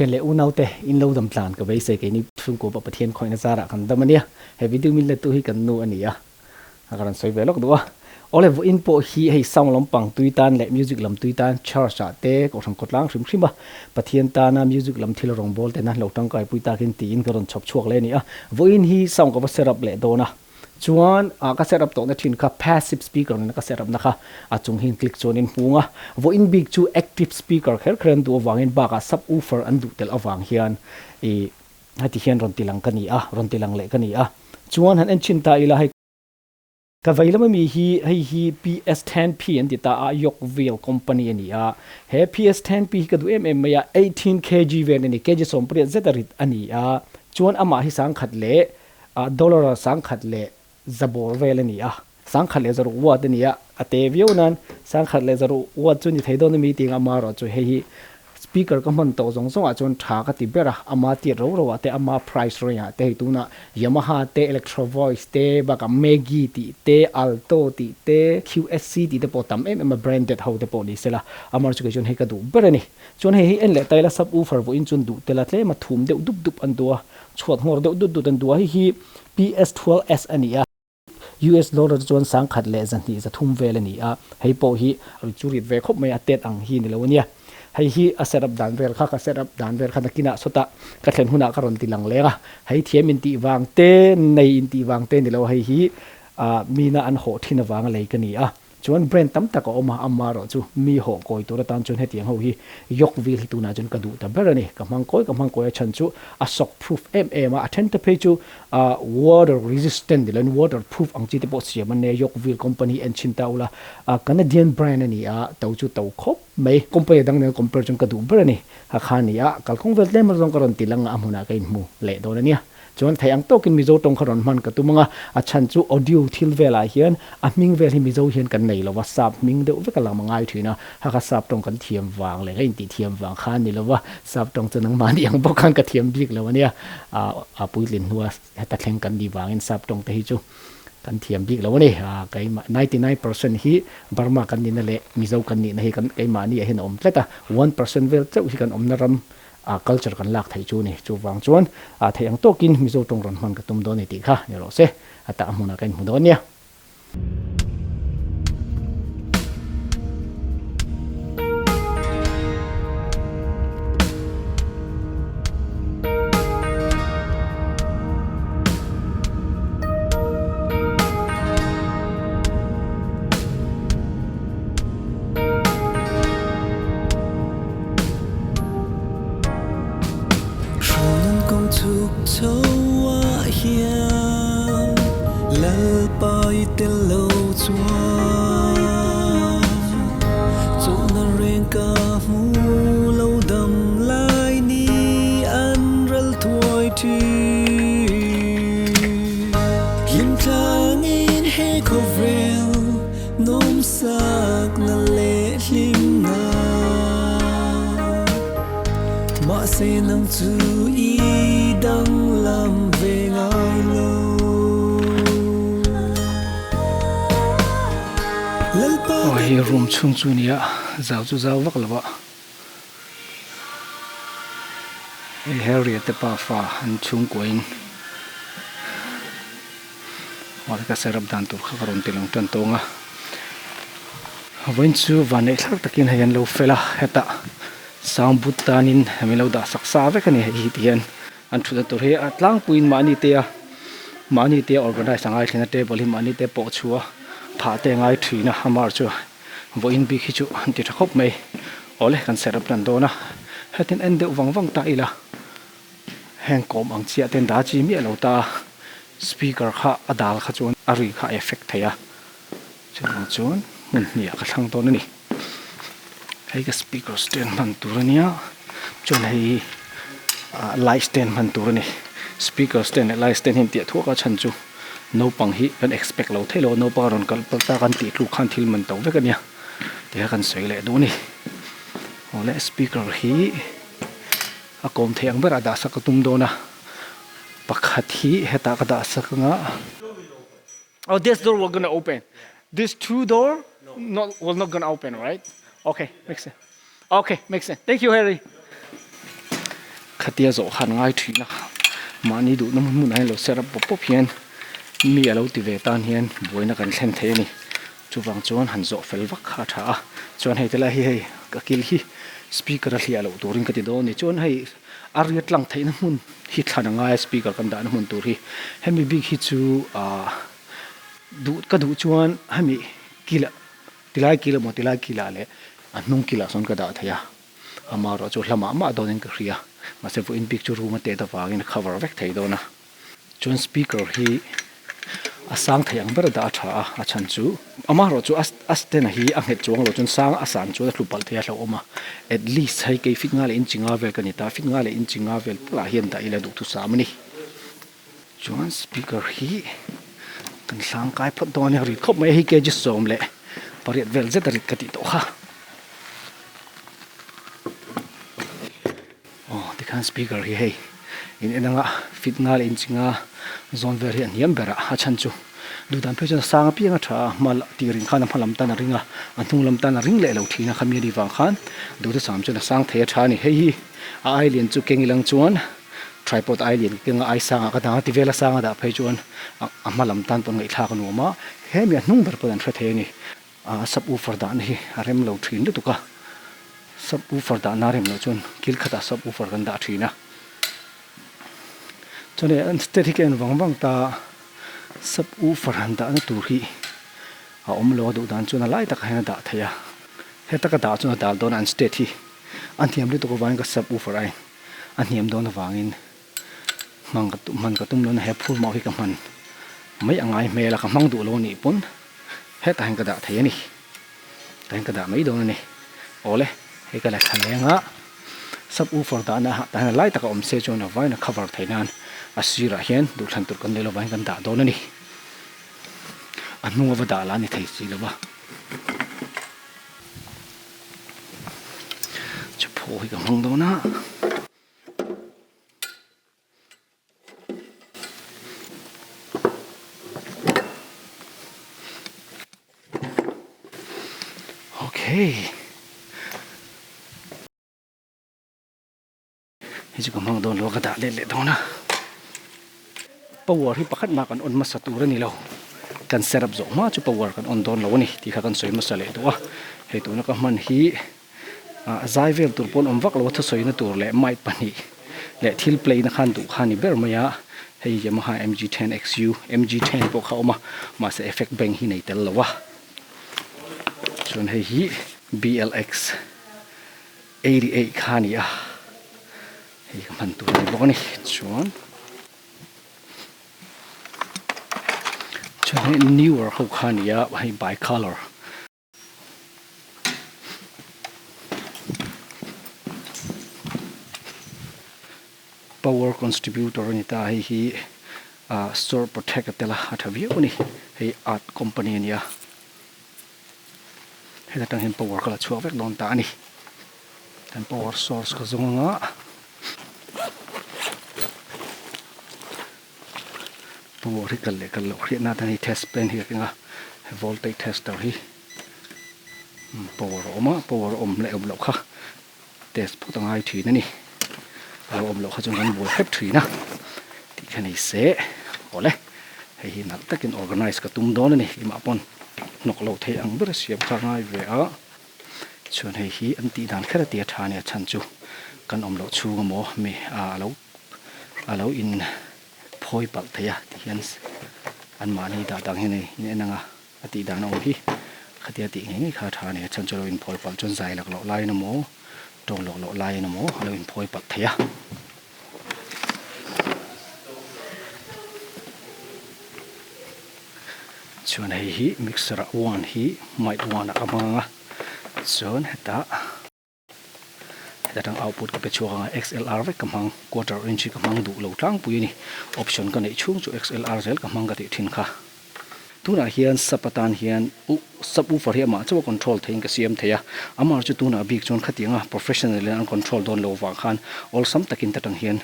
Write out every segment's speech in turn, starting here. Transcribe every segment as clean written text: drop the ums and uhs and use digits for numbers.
Thian leh unaute in lo dam tlan ka beisei keini chhungkua pawh Pathian khawihna zarah kan dam a nia. He video min lettu hi kan nu a ni a, ka rawn sawi ve lawk duh a. Awle vawiin pawh hi hei sound lampang tui tan leh music lam tui tan church ah te kohhran khawtlang hrim hrim a Pathian tana music lam thil rawngbâwl tena lo tangkaipui takin tiin ka rawn chhawp chhuak leh a ni a. Vawiin hi sound ka va set up leh dawn a. Chuan ah ka set up tawhna thin kha passive speaker nena ka set up na kha a chung hian click chuan in hmung a, vawiin bik chu active speaker kher kher an duh avangin bakah sub woofer an duh tel avang hian ih heti hian rawn ti lang ka ni a, rawn ti lang leh ka ni a. Chuan han en chhin ta ila hei ka vei lam ami hi hei hi PS10P an ti ta a, Yorkville company a ni a, he PS10P hi ka duh em em mai a, 18 kg vel a ni, kg 80 zet a rit a ni a, chuan amah hi sangkhat leh Ah dollar sangkhat leh zabawr vel a ni a, sangkhat leh zaruk watt a ni a, a te viau nan sangkhat leh zaruk watt chu ni thei dawn a mi tih ama erawh chu hei hi speaker ka hman tawh zawng zawng ah chuan tha ka ti ber a, ama tiat ro ro ah te ama price range ah te hei tunah Yamaha te Electro Voice te bakah Maggie tih te Alto tih te QSC tih te pawh tam em em a branded ho te pawh ni sela amah chu kei chuan hei ka duh ber a ni. Chuan hei hi en leh taila sub woofer vawiin chuan duh tel a tlem a thum deuh dup dup an duh a. Chhuat nghawr deuh dut dut an duh a, hei hi PS 12 S a ni a, US dollar chuan sangkhat leh zahnih zathum vel a ni a, hei pawh hi ri chu rit ve khawp mai a, tet ang hi ni lo a nia. Hei hi a set up dan vel kha, ka set up dan vel kha nakinah sawtah ka thlen hunah ka rawn ti lang leng a, hei thiam intih vang te, nei intih vang te ni lo, hei hi mina an hawh thin avanga lei ka ni a. Chuan brand tam tak a awm a, ama erawh chu mi hawh kawi tur atan chuan hetiang ho hi Yorkville hi tunah chuan ka duh ta ber a ni. Ka hmang kawi ka hmang kawi a chhan chu a shock proof em em a, a then te phei chu water resistant ni loin water proof ang chi te pawh siam an nei a, Yorkville company hi en chhin ta ula Canadian brand a ni a, to chu to khawp mai. Company dang nen compare chuan ka duh ber a ni. Ha kha a ni a, kalkawng vel tlem zawng ka rawn ti lang a, a hmunah ka inhmu leh dawn a nia. Chuan thei ang tawkin Mizo tawng kha rawn hman ka tum ang a, a chhan chu audio thil velah hian a hming vel hi Mizo hian kan nei lo va, sap hming deuh vek a lang ngai thin a, hakha sap tawng kan thiam vang leh ka intih thiam vang kha a ni lo va, sap tawng chu nangmahni ang bawk khan ka thiam bik lo a nia, a puitlin hnua heta thleng kan nih vangin sap tawng te hi chu kan thiam bik lo a ni, keimah 99% hi Burma kan nihna leh Mizo kan nihna hi kan keimahni ah hian a awm tlat a, 1% vel chauh hi kan awmna ram a culture kan lak theih chu ni. Chuvang chuan a theih ang tawkin Mizo tawng rawn hman ka tum dawn a ni tih kha ni rawh se. A tah hmunah ka inhmu dawn nia. Aw hei room chhung chu nia zau chu zau vak lo a hei Harriet te pafa an chhungkua in aw ka serap dan tur kha ka rawn ti lang tan tawng a vawiin chu vanneih thlak takin hei an lo fel a hetah sound booth tanin min lo dah sak sa vek a ni hei hi ti hian an thutna tur hi a tlangpuiin mahni te a mahni te a organize a ngai thin a table hi mahni te pawh chhuah phah te a ngai thin a amah chu vawiin bik hi chu an ti tha khawp mai awle kan set up tan dawn a hetin en deuh vang vang ta ila. Heng kawm ang chiah ten dah chi miah lo ta a, speaker kha a dal kha chuan a ri kha a effect thei a, chuvang chuan hmun hnih ah ka thlang dawn a ni. Hei ka speaker stand hman tur a nia, chuan hei ah light stand hman tur a ni. Speaker stand leh light stand hi an tih thuak a chhan chu naupang hi kan expect lo theih lo a, naupang a rawn kal palh ta kan tih tluk khan thil man to vek a nia tih kha kan sawi leh duh a ni. Awle speaker hi. A kawm theih ang berah dah sak ka tum dawn a, pakhat hi hetah ka dah sak anga. Oh, this door will gonna open. This two door not will not gonna open, right? Okay, makes sense. Okay, makes sense. Thank you, Harry. Khatia zawh khan ngai thin a, mahni duhna hmun hmunah hian lo set up pawp pawp hian mi a lo ti ve tan hian buaina kan thlen thei a ni. Chuvang chuan han zawh fel vak kha a tha a, chuan hei te lai hi hei ka kil hi speaker a hliah loh turin ka ti dawn a ni. Chuan hei a riat lang theihna hmun hi thlan a ngai a speaker kan dahna hmun tur hi. Hemi bik hi chu ah duh ka duh chuan hemi kil ah tilai kil emaw tilai kil ah leh a hnung kil ah sawn ka dah thei a. Amaherawh chu hla mah mah dawnin ka hria, mahse vawiin bik chu room a tet avangin a cover vek thei dawn a. Chuan speaker hi a sang thei ang ber a dah a tha a, a chhan chu amaherawh chu a stand hi a nghet chuang lo chuan sang a san chuan a hlu palh thei a hlauhawm a, at least hei kei fit nga leh inchi nga vel ka ni ta, fit nga leh inchi nga vel takah hian dah ila duhthusam a ni. Chuan speaker hi kan hlang kai phawt dawn a nia rit khawp mai a hei kg 18 vel zet a rit ka tih tawh kha. Aw tikhan speaker hi hei in en anga fit nga leh inchi nga zawn vel hi a hniam ber a a chhan chu duhdan phei chuan a sang apiang a tha a hma tir in khan a hma lam tan a ring a a hnung lam tan a ring leh lo thin a khami a nih vang khan duhthusam chuan a sang thei a tha a ni hei hi a ai lian chu keng ilang chuan. Tripod ai lian keng a ai sangah ka dang a ti vel a sang a dah phei chuan a hma lam tan pawn ngaihthlak a nuam a, hemi a hnung ber pawn an hre thei a ni. A sub woofer dahna hi a rem lo thin lutuk a, sub woofer dahna a rem loh chuan kil khatah sub woofer kan dah thin a. Chuan hei an state hi ka en vang vang ta a, sub woofer han dahna tur hi a awm lo a duh dan chuan a lai takah hian a dah theih a, heta ka dah chuan a dal dawn a an state hi a hniam lutuk avangin ka sub woofer a in. A hniam dawn avangin hmang ka tum hman ka tum lo na he phur mauh hi ka hman mai a ngai hmel a ka hmang duh lo anih pawn hetah hian ka dah thei a ni tah hian ka dah mai dawn a ni awle hei ka la thla leng a sub woofer dahna ah tah hian a lai taka awm se chuan a vain a cover theih nan a sirah hian duhthlan tur kan nei lovah hian kan dah dawn a ni a hnung a va dah lah a ni thei si lova. Chu phaw hi ka hmang dawn a. Okay. Hei chu ka hmang dawn lo a ka dah let leh dawn a. Power hi pakhat mah kan on hmasa tur a ni lo. Kan set up zawh hma chu power kan on dawn lo a ni tih kha kan sawi hmasa leh duh a. Hei tuna ka hman hi ah zai vel tur pawn awm vak lo a thusawina tur leh mic pahnih leh thil play na khan duh kha a ni ber mai a. Hei Yamaha MG ten XU MG ten pawh kha a awm a mahse effect bank hi nei tel lo a. Chuan hei hi BLX. 88 kha a ni a, hei ka hman tur a ni bawk a ni chuan chuan hei newer ho kha a ni a hei by colour power contributor a ni ta hei hi ah store protect a tel a a tha viau a ni hei art company a ni a. Heta tang hian power ka la chhuak vek dawn ta a ni. Kan power source ka zawng anga power hi kal leh kal loh hriat nan hei test pen hi ka keng a voltage tester hi power a awm a power a awm leh awm loh kha test phawt a ngai thin a ni. A lo awm loh kha chuan kan buai hrep thin a tih kha ni se awle hei hi nalh takin organize ka tum dawn a ni imah pawn hnawk lo thei ang ber a siam kha a ngai ve a chuan hei hi an tih dan kher a ti a tha a ni a chhan chu kan awm loh chhung emaw mi a lo a lo in phawi palh thei a ti hian anmahni dah dang hian hei in en ang a. A tih dan a awm hi khatia tih ngei ngei kha a tha a ni. A chhan chu a lo inphawi palh chuan zai lak loh laiin emaw, tawng lawk loh laiin emaw a lo inphawi palh thei a. Chuan hei hi mixer ah one hi mic one ah ka hmang ang a, chuan hetah. Heta tang output ka pe chhuak ang a, XLR vek ka hmang, quarter inch hi ka hmang duh lo tlangpui a ni. Option ka neih chhung chu XLR zel ka hmang ka tih thin kha. Tunah hian sub atan hian u sub woofer hi amah chauh a control theihin ka siam thei a, amah chu tunah bik chuan khatianga professional in an control dawn lo vang khan awlsam takin ta tang hian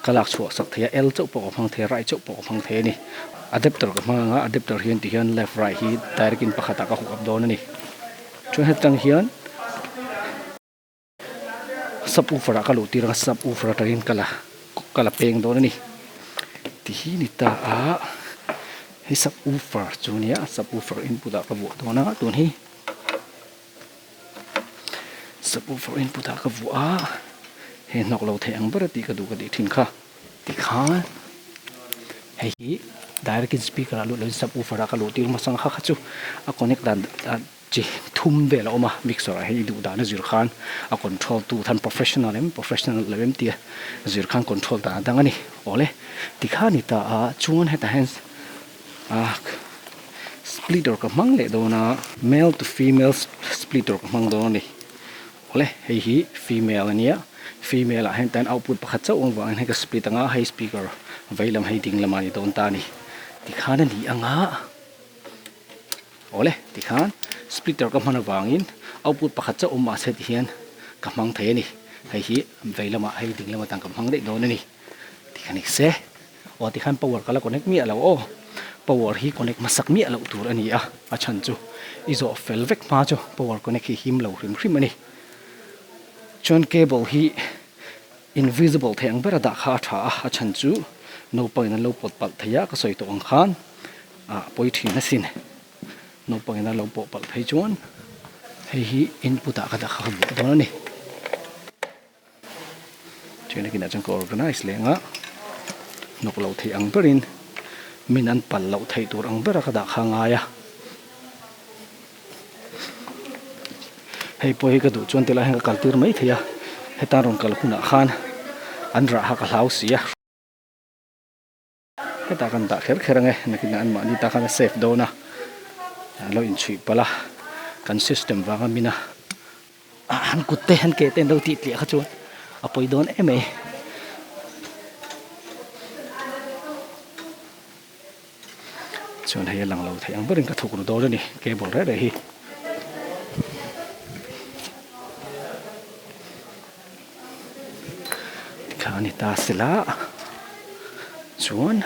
ka lak chhuah sak thei a, L chauh pawh ka hmang thei a, right chauh pawh ka hmang thei a ni. Adapter ka hmang ang a, adapter hian ti hian left right hi direct in pakhatah ka hook up dawn a ni. Chuan hetang hian Subwoofer ah ka luh tir anga subwoofer atangin ka la ka la peng dawn a ni. Ti hi ni ta a hei subwoofer chu a nia subwoofer input ah ka vuah dawn a tun hi subwoofer input ah ka vuah a hei hnawk lo theih ang ber a tih ka duh ka tih thin kha. Tikhan hei hi direct in speaker ah lut loin subwoofer ah ka luh tir hmasa ang kha kha chu a connect dan chi thum vel a awm a mixer ah hian i duh dan a zir khan a control tu khan professional em professional lo em tia zir khan control dan a dang a ni awle tikhan ni ta a chuan hetah hian ah splitter ka hmang leh dawn a male to female splitter ka hmang dawn a ni. Awle, hei hi female a nia, female ah hian tan output pakhat chauh awm vangin hei ka split anga hei speaker vei lam hei ding lamah a ni dawn ta a ni. Tikhan a ni anga, awle tikhan splitter ka hman avangin output pakhat chauh awm mahse ti hian ka hmang thei a ni. Hei hi vei lamah hei ding lamah tan ka hmang daih dawn a ni. Tikhan ni se, aw tikhan power ka la connect miah lo aw, power hi connect hmasak miah loh tur a ni a, a chhan chu i zawh fel vek hma chu power connect hi him lo hrim hrim a ni. Chuan cable hi invisible thei ang bera dah kha a tha a, a chhan chu naupangin an lo pawt palh thei a, ka sawi tawh ang khan ah pawi thin asin, naupangin an lo pawh palh phei chuan hei hi input ah ka dah kha ka buah dawn a ni. Chuan a kinah chuan ka organize leh ang a, hnawk loh theih ang berin min an pal loh theih tur ang bera ka dah kha a ngai a. Hei pawh hi ka duh chuan tilai hian ka kal tir mai thei a, heta rawn kal hunah khan an rah kha ka hlau si a. Hetah kan dah kher kher ang e, nakinah anmahni ta khan a safe dawn a, an lo inchhuih palh a, kan system vanga min a han kut te han ke te an lo tih tliah kha chuan a pawi dawn em mai. Chuan hei a lang lo theih ang berin ka thuk ru dawn a ni cable reh reh hi. Tikha a ni ta sela chuan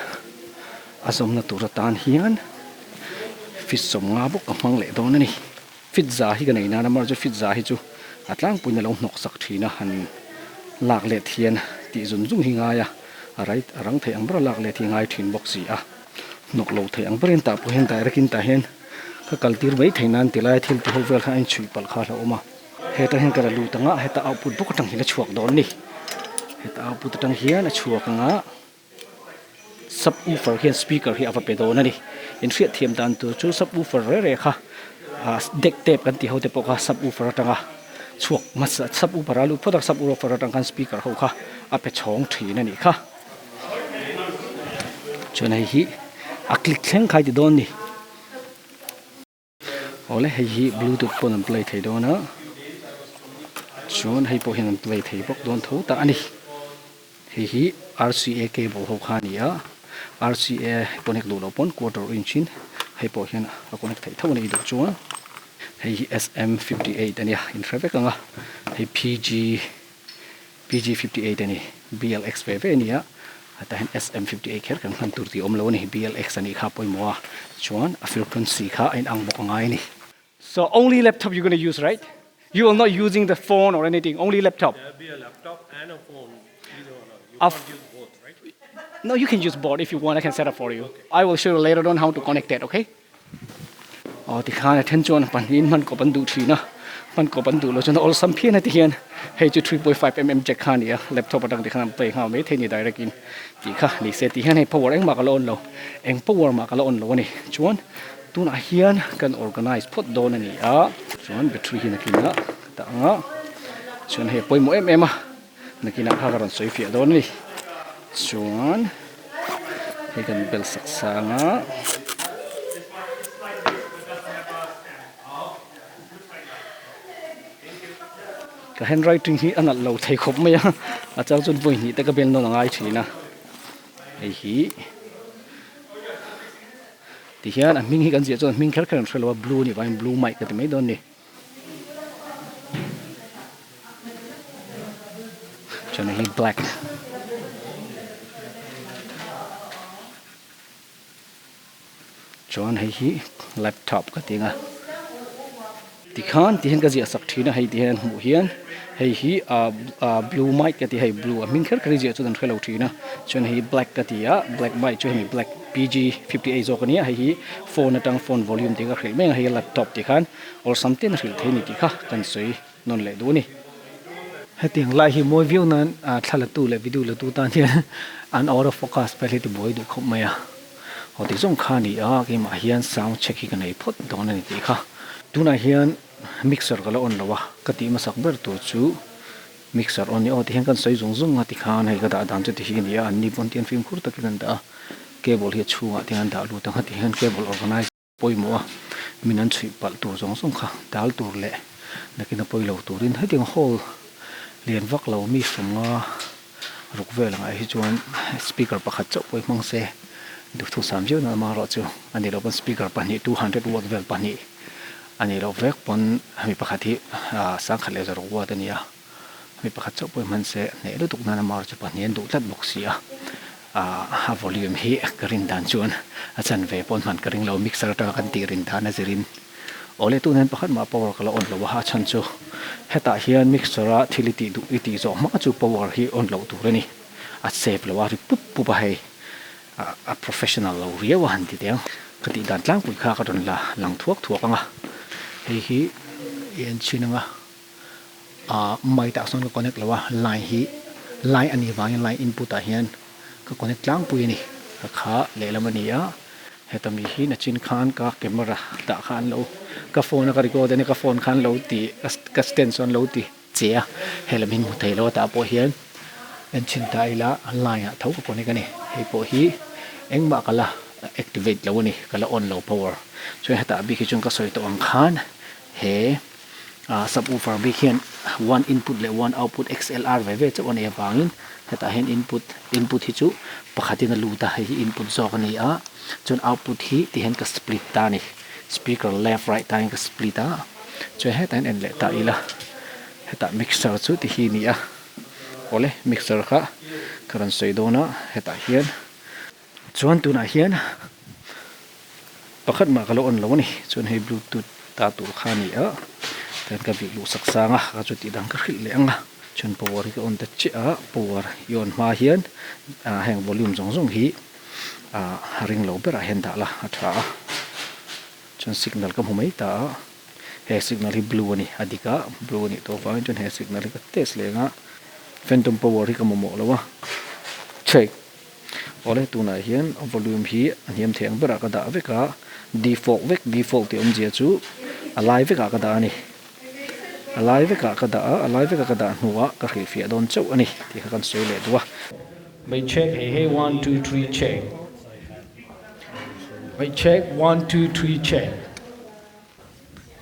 a zawmna tur atan hian fit sawmnga bawk ka hmang leh dawn a ni. Fit za hi ka nei nan a amaherawhchu fit za hi chu a tlangpuiin a lo hnawk sak thin a han lak let hian tih zung zung hi ngai a a right a rang theih ang ber a lak let hi ngai thin bawk si a. Hnawk lo theih ang berin tah pawh hian direct in tah hian ka kal tir mai theih nan ti lai thil ti ho vel khan a inchhuih palh kha a hlauhawm a. Hetah hian ka la lut ang a, heta output bawk atang hian a chhuak dawn a ni. Heta output atang hian a chhuak ang a, subwoofer hian speaker hi a va pe dawn a ni. Inhriat thiam dan tur chu subwoofer reh reh kha ah deck tape kan tih ho te pawh kha subwoofer atanga chhuak hmasa subwoofer a lut phawt a, subwoofer atang khan speaker ho kha a pe chhawng thin a nih kha. Chuan hei hi a click thleng khai ti dawn a ni. Awle hei hi bluetooth pawn an play thei dawn a chuan hei pawh hian an play thei bawk dawn tho ta a ni hei hi R C A cable ho kha a ni a R C A connect duh loh pawn quarter inch in hei pawh hian a connect theih tho a ni duh chuan hei hi S M 58 a nia in hre vek ang a hei P G P G 58 a ni B L X ve ve a ni a tah hian S M 58 kher kan hman tur tih a awm lo a ni B L X a nih kha a pawimawh a chuan a frequency kha a inang bawk a ngai a ni. So only laptop you gonna use right? You will not using the phone or anything only laptop? There will be a laptop and a phone either one you can't use both right? No you can use both if you want I can set up for you. I will show you later on how to connect it okay? Aw tikhan a then chuan pahnihin hman kawp an duh thin a hman kawp an duh loh chuan a awlsam phian a tihian hei chu 3.5mm jack kha a ni a laptop atang tikhan an play nghal mai thei a ni direct in tih kha ni se tihian hei power engmah ka la on lo eng power mah ka la on lo a ni chuan tunah hian kan organize phawt dawn a ni a chuan battery hi nakinah ka dah ang a chuan hei a pawimawh em em a. Nakinah kha ka rawn sawi fiah dawn a ni. Chuan hei kan bel sak sang a. Ka handwriting hi a nalh lo thei khawp mai a, a chang chuan vawi hnih te ka bel nawn a ngai thin a. Hei hi tihian a hming hi kan ziah chuan a hming kher kher an hre lo a, blue a nih vangin blue mic ka ti mai dawn a ni. Chuan hei hi black chuan hei hi laptop ka ti ang a tikhan ti hian ka ziah sak thin a hei ti hian an hmuh hian Hei hi ah blue mic ka ti hei blue a hming kher kher hi ziah chu kan hrelo thin a chuan hei hi black ka ti a black mic chu hemi black P G 58 zawk ania hei hi phone atang phone volume tih ka hrilh mek a hei laptop tih khan awlsam ten a hrilh thei a ni tih kha kan sawi nawn leh duh a ni. Hetiang lai hi mawi viau nan thla la tu leh video la tu tan hian an out of focus vel hi ti buai duh khawp mai a aw ti zawng kha a ni a keimah hian sound check hi ka nei phawt dawn a ni tih kha tunah hian mixer ka la on lo a ka tih hmasak ber tur chu mixer on ni aw ti hian kan sawi zung zung a tikhan hei ka dah dan chu ti hi a ni a an ni pawn tian fimkhur takin an dah a cable hi a chhungah te hian an dah lut ang a ti hian cable organize pawimawh a min an chhuih palh tur zawng zawng kha dal tur leh nakin a pawi lo turin hetiang hall lian vak lo mi sawmnga ruk vel angah hi chuan speaker pakhat chauh pawh hi hmang se duhthusam viau nan amaherawhchu a ni lo pawn speaker pahnih 200 watt vel pahnih A nih loh vek pawn mi pakhat hi sangkhat leh zawrh watt a ni a, mi pakhat chauh pawhin hman se hneh lutuk nan a mar chu pahnih an duh tlat bawk si a, a volume hi ka rin dan chuan a chanve pawn hman ka ring lo, mixer atanga kan tih rin dan a zirin aw le tun hian pakhat mah power ka la on lo a, a chhan chu hetah hian mixer a thil i tih duh i tih zawh hma chu power hi on loh tur a ni, a save lo a ri pup pup a hei. A professional lo riau a han ti teh ang. Ka tih dan tlangpui kha ka rawn la lang thuak thuak ang a. Hei hi i en chhin ang a, ah mic ah sawn ka connect lo a, line hi line a nih vangin line input ah hian ka connect tlangpui a ni. Ka kha lehlam a ni a, heta mi hi nachin khan ka camera dah kha an lo ka phone a ka record a nia ka phone khan lo ti ka stand sawn lo ti. Che a, helam hi hmu thei lo atah pawh hian en chhin ta ila line ah tho ka connect a ni, hei pawh hi engmah ka la activate lo a ni, ka la on lo power chuan hetah bik hi chuan ka sawi tawh ang khan he ah subwoofer bik hian one input leh one output XLR ve ve chauh a nei avangin hetah hian input input hi chu pakhatin a lut a, hei hi input zawk a ni a chuan output hi ti hian ka split ta a ni, speaker left right tan hian ka split a. Chuan hetah hian en leh ta ila hetah mixer chu ti hi a ni a awle mixer kha ka rawn sawi dawn a hetah hian chuan tunah hian pakhat mah ka lo on lo a ni chuan hei bluetooth ta tur kha a ni a chuan ka vih luh sak sang a ka chu tih dang ka hrilh leh ang a chuan power hi ka on ta chiah a power i on hma hian ah heng volume zawng zawng hi ah ring lo berah hian dah la a tha a. Chuan signal ka hmu mai ta a, he signal hi blue a ni, a dik a, blue a nih tawh avangin chuan he signal hi ka test leh ang a, phantom power hi ka mamawh lo a, check awle tunah hian volume hi a hniam thei ang berah ka dah vek a, default vek, default tih awmzia chu a lai vekah ka dah a ni, a lai vekah ka dah a, a lai veka ka dah hnuah ka hrilhfiah dawn chauh a ni tih kha kan sawi leh duh a. May check hei hei one two three check. Hei check one two three check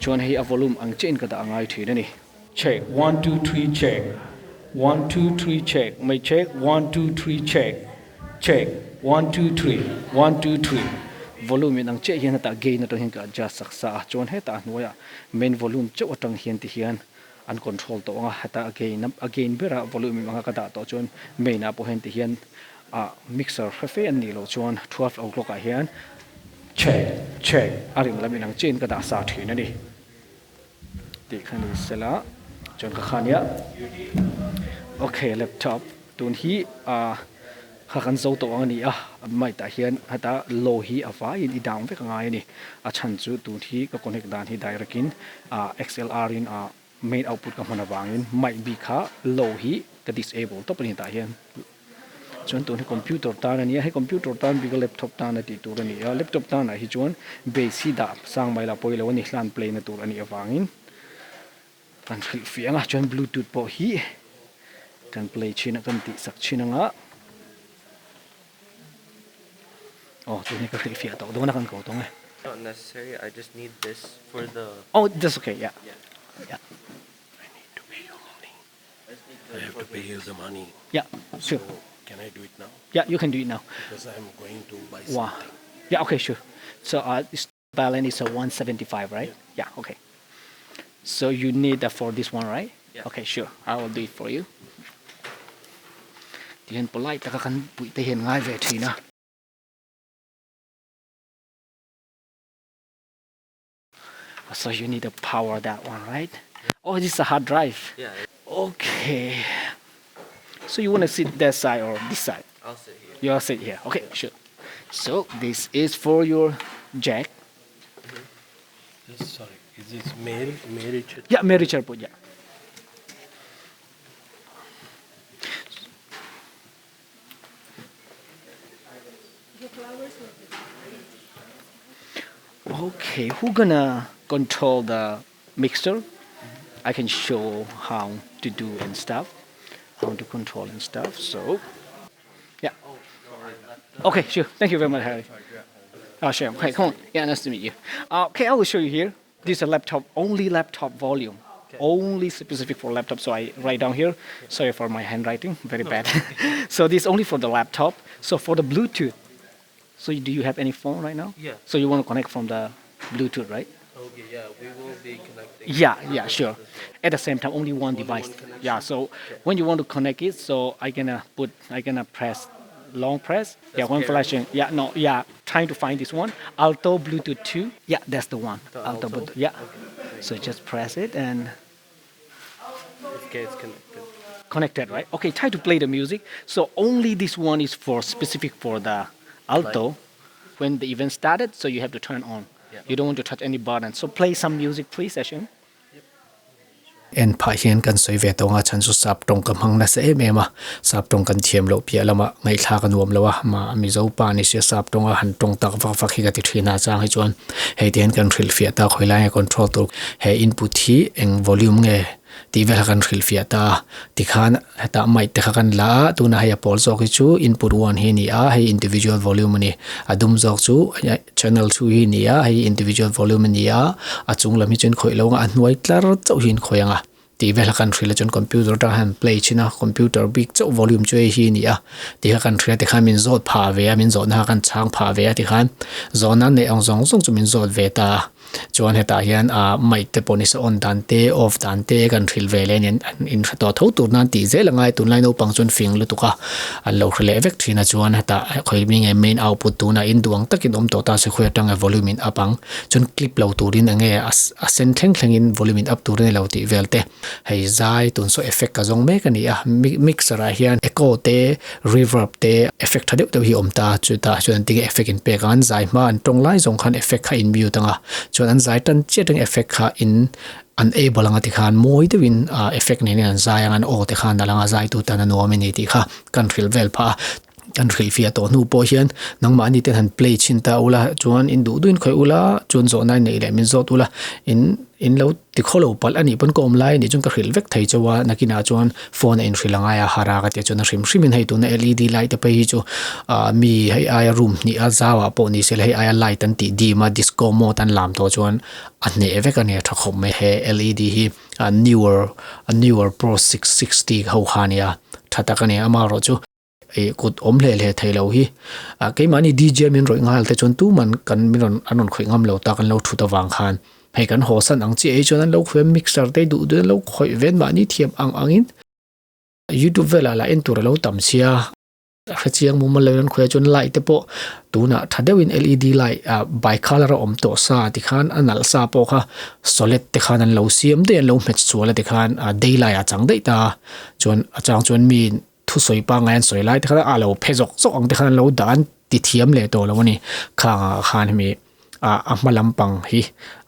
chuan hei a volume ang chiah in ka dah ngai thin a ni. Check one two three check one two three check mai check one two three check check one two three one two three volume in ang chiah hian hetah gain atang hian ka adjust sak sa a chuan hetah a hnuaiah main volume chauh atang hian ti hian an control tawh ang a heta a gain a gain berah volume anga ka dah tawh chuan main ah pawh hian ti hian ah mixer hre fe an nih loh chuan 12 o'clock ah hian check check a ring lam inang chiahin ka dah sa thin a ni tih kha ni sela chuan ka kha nia okay laptop tun hi ah kha kan zo tawh ang a ni a mic ah hian heta low hi a vaiin i down vek a ngai a ni a chhan chu tun hi ka connect dan hi direct in ah XLR in ah main output ka hman avangin mic bik kha low hi ka disable tawp a ni tah hian chuan tun hi computer tan a ni a hei computer tan bik a laptop tan a tih tur a ni a laptop tan ah hi chuan base hi dah sang mai lah pawi lo a ni hlan play na tur a nih avangin kan hrilh fiah ang a chuan bluetooth pawh hi kan play thin a kan tih sak thin ang a aw tun hi ka hrilh fiah tawh dawn a kan ko tawng e. Not necessary, I just need this for the. Oh that's okay yeah yeah. I need to pay you money. I have to pay you the money. Yeah sure. So can I do it now? Yeah you can do it now. Because I'm going to buy Wow. something. Yeah okay sure. So uh balance is a 175 right? Yeah. Yeah okay. So you need that for this one right? Yeah. Okay sure I will do it for you. Ti hian polite taka kan puih te hian ngai ve thin a. So you need to power that one right? Oh this is a hard drive. Yeah. Okay. So you want to sit that side or this side? I'll sit here. You'll sit here. Okay, sure. So this is for your jack. This, sorry, is this Mary, Mary Church? Yeah, Mary Cherput, yeah. Okay, who gonna control the mixer? I can show how to do and stuff, how to control and stuff. So, yeah. Okay, sure. Thank you very much, Harry. Oh, sure. Okay, come on. Yeah, nice to meet you. Okay, I will show you here. This is a laptop, only laptop volume. Only specific for laptop. So I write down here. Sorry for my handwriting, very bad. So this is only for the laptop. So for the Bluetooth. So do you have any phone right now? Yeah. So you want to connect from the Bluetooth, right? Okay, yeah, we will be connecting. Yeah, yeah, sure. At the same time, only one device. one connection? yeah, so when you want to connect it, so I gonna put, I gonna press long press. yeah, That's one pairing? flashing. Yeah, no, yeah, trying to find this one. Alto Bluetooth 2. Yeah, that's the one. The Alto Alto? Bluetooth. Yeah. So just press it and Okay, it's connected. connected, right? Okay, try to play the music. So only this one is for specific for the alto. When the event started, so you have to turn on. Yeah. You don't want to touch any button. So play some music, please, Ashim. En phah hian kan sawi ve tawng a chhan chu sap tawng ka hmang nasa em em a sap tawng kan thiam loh piah lamah ngaihthlak a nuam lo a mah mizo pa ni sia sap tawnga han tawng tak vak vak hi ka ti thin a chang hi chuan hei te hian kan hrilhfiah ta khawi lai nge control tur he input hi eng volume nge tih vel kha kan hrilhfiah ta a tikhan hetah mic te kha kan la a tunah hei a pawl zawk hi chu input one hi a ni a hei individual volume a ni a dum zawk chu channel thu hi a ni a hei individual volume a ni a a chung lam hi chuan khawih lo ang a hnuai tlar chauh hi an khawih ang a tih vel kha kan hrilh a chuan computer atang hian play thin a computer bik chauh volume chu hei hi a ni a tih kha kan hrilh a tikhan min zawt phah ve a min zawhna kha kan chhang phah ve a tikhan zawhna neih ang zawng zawng chu min zawt ve ta a. Chuan hetah hian ah mic te pawh nise on dan te off dan te kan hrilh ve leh a ni an inhre tawh tho tur nan tih zel a ngai tunlai naupang chuan fing lutuk a an lo hre leh vek thin a chuan hetah khawi mi nge main output tunah in duh ang takin awm tawh ta se khawi atanga volume in up ang chuan clip lo turin eng nge a sen thleng thlengin volume in up turin a lo tih vel te hei zai tun saw effect ka zawng mek a ni a mixer ah hian echo te Reverb te effect tha deuh deuh hi a awm ta a, chutah chuan an tinge effect in pek a, an zai hma an tawng lai zawng khan effect kha in mute ang a, chuan an zai tan chiat reng effect kha in unable ang a tikhan mawi deuhin ah effect nen hian an zai ang a, an aw te khan a lang a, zai tu tan a nuam a ni tih kha kan hrilh vel phah a, kan hrilh fiah tawh hnu pawh hian nangmahni ten han play chhin ta ula chuan in duh duhin khawih ula chuan zawhna neih leh min zawt ula in in lo Ti khaw lo palh a nih pawn ka awm lai a nih chuan ka hrilh vek thei chauh a, nakinah chuan phone a inhrilh a ngai a, hara ka tih chuan a hrim hrimin hei tuna led light te phei hi chu ah mi hei aia room hnih a zauah pawh ni se la hei aia light an tih dim a disco mode an lam tawh chuan a hneh vek a ni a tha khawp mai he led hi a newer a newer pro 660 ho kha a nia tha tak a ni amaherawh chu. Ih kut awm hle hle thei lo hi ah keimahni D_J min rawih nghal te chuan tuman kan min rawn an rawn khawih ngam lo ta kan lo thut avang khan hei kan haw san ang chiah hi chuan an lo khawih a mixer te duh duh in an lo khawih vel mahni thiam ang angin youtube velah lah en tur a lo tam sia a hrechiang mumal lo in an khawih a chuan light te pawh tunah tha deuhin L_E_D light ah by colour a awm tawh sa tikhan a nalh sa pawh kha solet te khan an lo siam daih a an lo hmet sual a tikhan ah daylight ah chang daih ta a chuan a chang chuan mi Thusawi pangngai an sawi lai te khan a lo phe zawk zawk ang te khan an lo dah an ti thiam leh tawh lo a ni. Khang ah khan hemi ah a hma lampang hi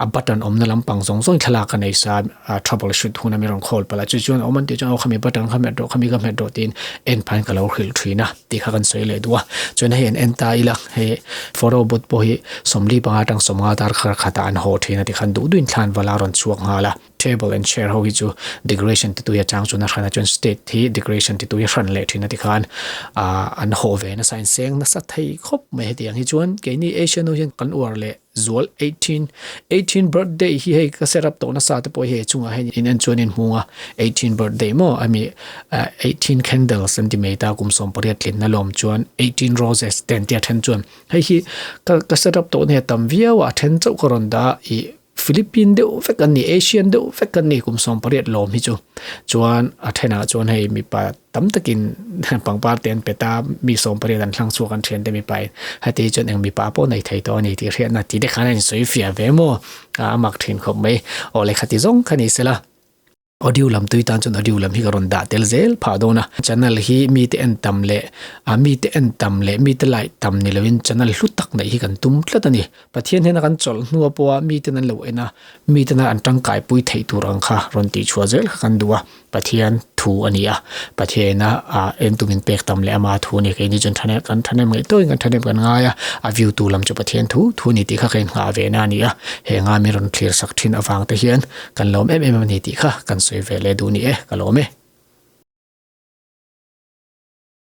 a button awmna lampang zawng zawng thlalak a nei sa a trouble shoot hun a mi rawn call palh a chu chuan a awm an tih chuan aw khami button kha hmet rawh khami ka hmet rawh tiin en phain ka lo hrilh thin a tih kha kan sawi leh duh a. Chuan hei an en ta ila hei photo booth pawh hi sawmli panga atang sawmnga dar khar khatah an haw thin a tikhan duh duhin thlan vala a rawn chhuak nghal a. Table and chair ho hi chu decoration ti tui atang chuan a hran a chuan state hi decoration ti tui a hran leh thin a tikhan ah an haw ve nasa in seng nasa thei khawp mai hetiang hi chuan keini Asian ho hian kan uar leh zual 18 18 birthday hi hei ka set up tawh nasa te pawh hi hei chungah hian in en chuan in hmung a 18 birthday maw ami ah 18 candles an ti mai ta kum 18 tlinna lawm chuan 18 roses te an tia then chuan hei hi ka ka set up tawh na hi a tam viau a a then chauh ka rawn dah a ih Philippine deuh vek an ni, Asian deuh vek an ni kum 18 lawm hi chu. Chuan a thenah chuan hei mipa tam takin pangpar te an pet a, mi 18 an hlang chhuak an thian te mipa in heti hi chuan eng mipa pawh nei thei tawh a ni tih hriatna ti te khan a insawi fiah ve maw? A mak thin khawp mai. Aw lehkha ti zawng kha ni sela. Audio lam tui tan chuan audio lam hi ka rawn dah tel zel phah dawn a. Channel hi mite en tam leh ah mite en tam leh mite like tam ni loin channel hlu tak neih hi kan tum tlat a ni. Pathian hian a kan chawlh hnua pawha miten an lo en a, miten an tangkai pui theih tur ang kha rawn tihchhuah zel kha kan duh a. Pathian thu a ni a, Pathiaina ah en tumin pek tam leh ama thu a ni. Keini chuan thahnem kan thahnem ngaih tawhin kan thahnem kan ngai a, a view tu lam chu Pathian thu thu a ni tih kha ka innghah ve na a ni a. Heng a mi rawn thlir sak thin avang te hian kan lawm em em a ni tih kha kan sawi ve leh duh ni e, ka lawm e.